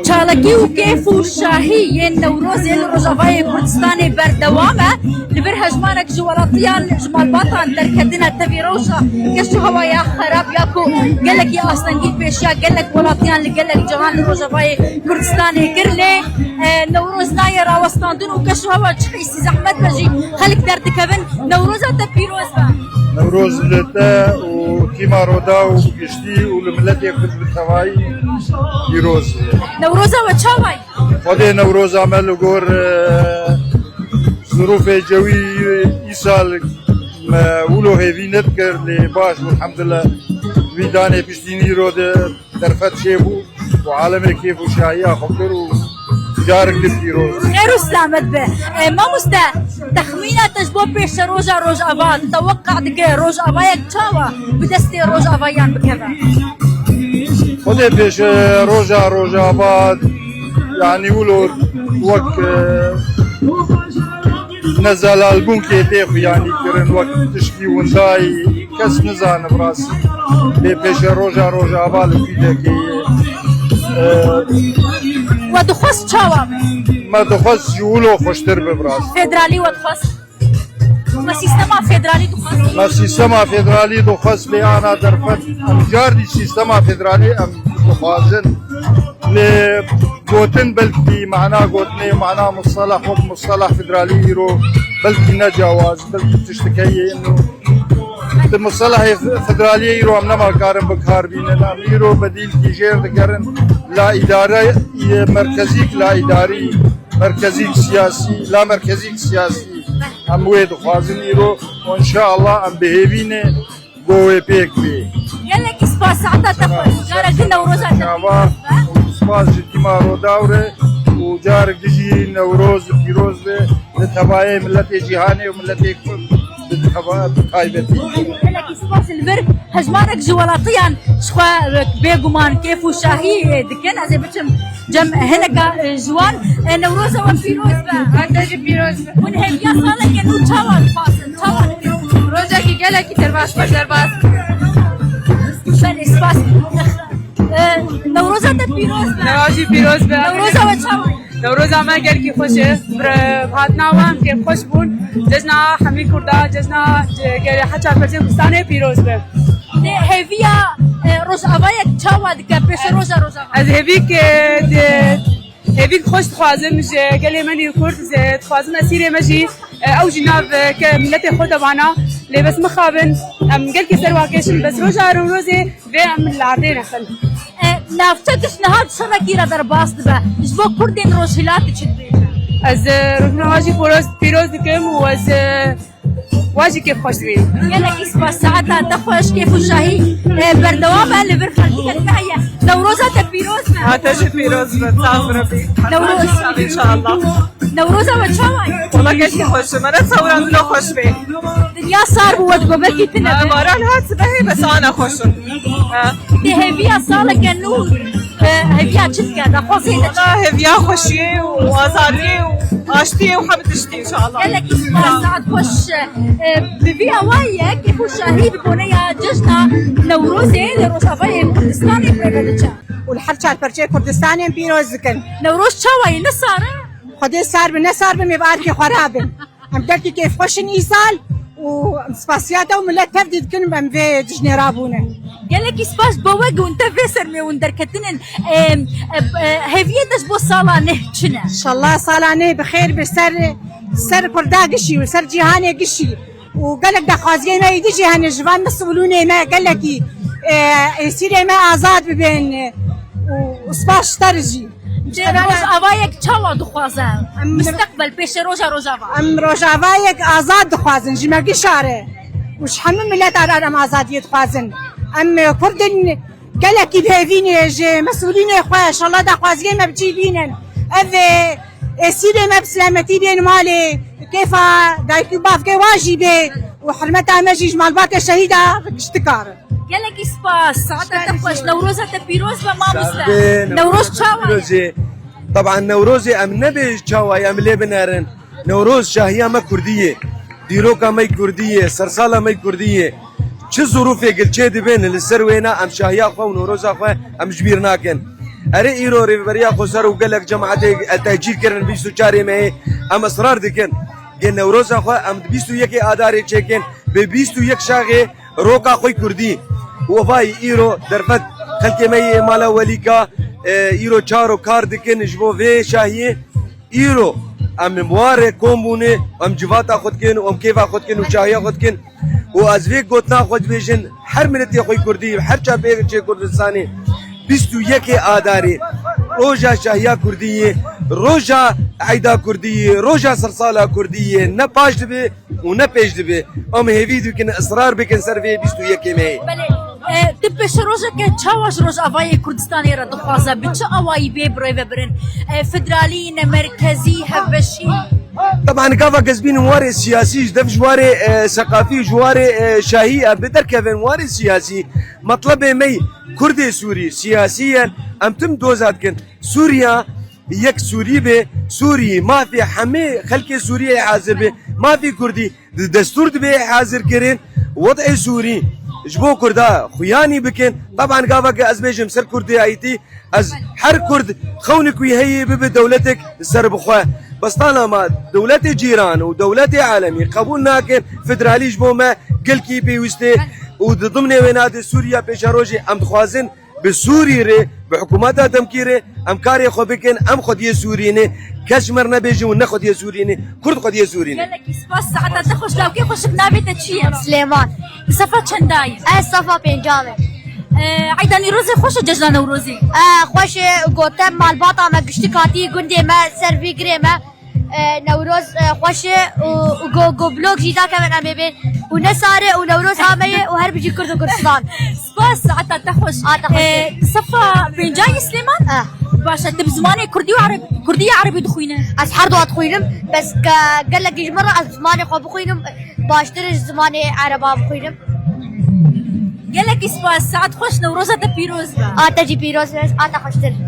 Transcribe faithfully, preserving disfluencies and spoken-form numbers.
Çalakî û kêf û şahî yên Newrozê li Rojavayê Kurdistanê berdewam e. Li vir hejmarek ji welatiyan, ji malbatan derketine tevî rewşa keş û hewaya xerab ya ku gelekî astengî pêşiya gelek welatiyan li gelek cihan li Rojavayê Kurdistanê kir. Lê, e, Newroz nayê rawestandin û keş û hewa çi qîsî zehmet be jî xelk derdikevin. Newroza te pîroz be. Newroz li te û tîma Rodaw û giştî û li miletê Kurd bi tevayî pîroz be. Newroza we çawa ye? Xwedê Newroza me li gor, e, zirûfê cewî îsal me wilo hêvî nedikir, lê baş bû, elhamdulillah. Wî danê piştî nîro de derfet çêbû û alemê kêf û şahiya xwe kir û carek din pîroz. Xêr û selamet be. E, mamoste, texmîna te ji bo pêşeroja Rojava, teweqa dike Rojavayek çawa bi destê Rojavayan bikeve? Xwedê pêşeroja Rojava, yanî wilo wek, e, nezelalbûn kê tê xuyanî kirin, wek tişkî windayî kes nizane bi rastî. Lê pêşeroja Rojava li vî dekê ye. E, We dixwest çawa be? Me dixwest ji wilo xweştir be bi rastî. Federalî we dixwest? Me sîstema federalî dixwest. Me sîstema federalî dixwest, lê ana derfet em car dî sîstema federalî em dixwazin. Lê gotin belkî mana gotinê, mana mustalah, xwe mustalah federalî îro belkî ne cawaz, belkî tiştike yê ino. Di mustalahê federaliyê îro em nema karin bi kar bînin. Em îro bedîlkî jêr dikerin. La îdare, merkezîk la îdarî, merkezîk siyasî, la merkezîk siyasî. Em wê dixwazin îro û înşeallah em bi hêvî ne ku wê pêk bê. Gelekî spas, saeta te xweş. Carek din Newroza te pîroz be. Spas ji tîma Rodaw re û carek din jî Newroz pîroz be li tevayê miletê cîhanê û miletê Kurd bi teva-, bi taybetî. Gelekî spas, li vir hejmarek ji welatiyan ji xwe bêguman kêf û şahî dikin. Ez ê biçim cem hineka, e, ji wan. E, Newroza we pîroz be. Hate jî pîroz be. Hûn hêviya saleke nû çawa dixwazin? Çawa dikin? Rojekî gelekî derbas, xweş derbas. Belê, spas. E, Newroza te pîroz be. Newroz jî pîroz be. Newroza we çawa ye? Newroza me gelkî xweş e. Bi, bi hatina we em kêfxweş bûn. Cejna hemî Kurda, cejna, e, gel-, her çar perçeyên Kurdistanê pîroz be. Te hêviya, e, Rojavayek çawa dike pêşeroja Rojava? Ez hêvîk, e, di-, hêvîk xweş dixwazim ji gelê me nî Kurd, ez dixwazim esîrê me jî, e, ew jî nav, e, ke miletê xwe de bana. Lê bes mixabin, em gelkî ser wa kêşin, bes roja Newrozê vê em li erdê nexin. E, navçe giş niha şerekî re derbas dibe. Ji bo Kurdên Rojhilatê çi dibêje? Ez, e, Rojhilata jî pîroz, pîroz dikim û ez, e, Wa jî kêf xweş dibînim. Gelekî spas, saeta te xweş, kêf û şahî, e, berdewam e, li vir xelkî me heye. Newroza te pîroz be. Ha, te jî pîroz be, sağ ol Rebî. Newroz. Înşallah. Newroza we çawa ye? Wala gelkî xweş e, me ne sewran dilo xweş bê. Dinya sar bû, we digo belkî tune be. Ha, baran hat sibehê, bes ana xweş in. Ha. Te hêviya saleke nû, e, hêviya çi dike, daxwazê te çi? Wala hêviya xweşiyê û azadiyê û aştiyê û hemî tiştî. Înşallah. Gelekî spas, saet xweş. E, bi vî awayî ye, kêf û şahî bi boneya cejna Newrozê li Rojavayê Kurdistanê pê ve diçe. Û li her çar perçeyê Kurdistanê em pîroz dikin. Newroz çawa ye, ne sar e? Xwedê sar be, ne sar be, em ê bi arkê xwe rabin. Em gelkî kêfxweş in îsal û em spasiya te û milet tev dî dikin, em vê cejnê rabûne. Gelekî spas bo we ku hûn tev vê sermê hûn derketinin. Em, e, e, hêviyê te ji bo sala neh çi ne? Înşallah sala neh bi xêr be ser, ser Kurda gişî û ser cîhanê gişî. Û gelek daxwaziyê me êdî jî hene ji van mesûlûnê me gelekî, e, êsîrê me azad bibin, e, û, û spas ji te re jî. Te rojavayek çawa dixwaze? Em Misteqbel, pêşeroja Rojava. Em rojavayek azad dixwazin ji me gişa re. Û ji hemû mileta re em azadiyê dixwazin. Em, e, Kurd in, gelekî bi hêvî ne ji mesûlînê xwe, inşallah daxwaziyê me bi cî bînin. Ev, e, êsîrê me bi selametî bên malê, kêfa dayik û bavkê wa jî bê û hurmeta me jî ji malbatê şehîda giştika re. Gelekî spas, saeta te xweş, Newroza te pîroz be mamoste. Şahbê, Newroz çawa ye? Pîroz e. Taban Newrozê em nebê çawa ye, em lê binerin. Newroz şahiya me Kurdî ye. Dîroka me Kurdî ye, sersala me Kurdî ye. Çi zirûfê gilçê dibin, li ser wêna em şahiya xwe û Newroza xwe em ji bîr nakin. Erê îro rêveberiya xweser û gelek cemaetê, e, tehcîl kirin bîst û çarê mehê. Em israr dikin. Gê Newroza xwe em di bîst û yekê Adarê çêkin. Bi bîst û yek şaxê roka xwe kurdî. Û vay îro derfet xelkê me yê mala Welîka, e, îro çar û kar dikin ji bo vê şahiyê. Îro em li warê kom bûne, em civata xwe dikin û em kêfa xwe dikin û şahiya xwe dikin. Û ez vê gotina xwe dibêjin, her miletê xwe kurdî, her çarpêçê Kurdistanê, bîst û yekê Adarê, roja şahiya kurdî yê, roja eyda kurdî yê, roja sersala kurdî yê, ne paş dibe û ne pêş dibe. Em hêvî dikin, israr bikin ser vê bîst û yekê mehê. Belê. E, tu pêşerojeke çawa ji Rojavayê Kurdistanê re dixwaze? Bi çi awayî bê bi rê ve birin? E, federalî, ne merkezî, hevbeşî? Teban gava ez bînim warê siyasî, ji dev ji warê, e, seqafî, ji warê, e, şahî, em bi derkevin warê siyasî. Metlebê me Kurdê Sûrî siyasî ye, em tim doza dikin. Sûriya yek Sûrî be, Sûrî, mafê hemê xelkê Sûriyê hazir be, mafê Kurdî di destûr dibe hazir kirin, wed'ê Sûrî ji bo Kurda xuyanî bikin. Teban gava ke ez bêjim ser Kurdiyayîtî, ez her Kurd xewnik wî heye bibe dewletek serbixwe. Bes tana ma dewletê cîran û dewletê alemî qebûl nakin, federalî ji bo me gelkî pêwîst e û di dimnê wêna de Sûriya pêşerojê em dixwazin bi Sûrî rê, bi hikûmeta demkî rê em karê xwe bikin, em xwediyê Sûrî ne. Kes ji me re nebêje hûn ne xwediyê Sûrî ne. Kurd xwediyê Sûrî ne. Gelekî spas, saeta te xweş, lawkê xweşik, navê te çi ye? Silêman. Di sefa çenda yî? Ez sefa pênca me. E, Eyda Nîrozê xweş e, cejna Newrozê? E, xweş e, gote malbata me giştik hatî gundê me, ser vî girê me. E, Newroz, e, xweş e û, û go, go blok jî dakevin em ê bên. Û ne sare û Newroz ha me ye û her bijî Kurd û Kurdistan. Spas, saeta te xweş. A te xweş. E, sefa pênca yî Silêman? Eh. Baş e, tu bi zimanê Kurdî û Ereb-, Kurdî ya Erebî dixwîne? Ez her du dixwînim, bes ke gelekî ji min re ez zimanê xwe bixwînim, baştir ji zimanê Ereba bixwînim. Gelekî spas, saet xweş, Newroza te pîroz be. A te jî pîroz be, a te xweştir.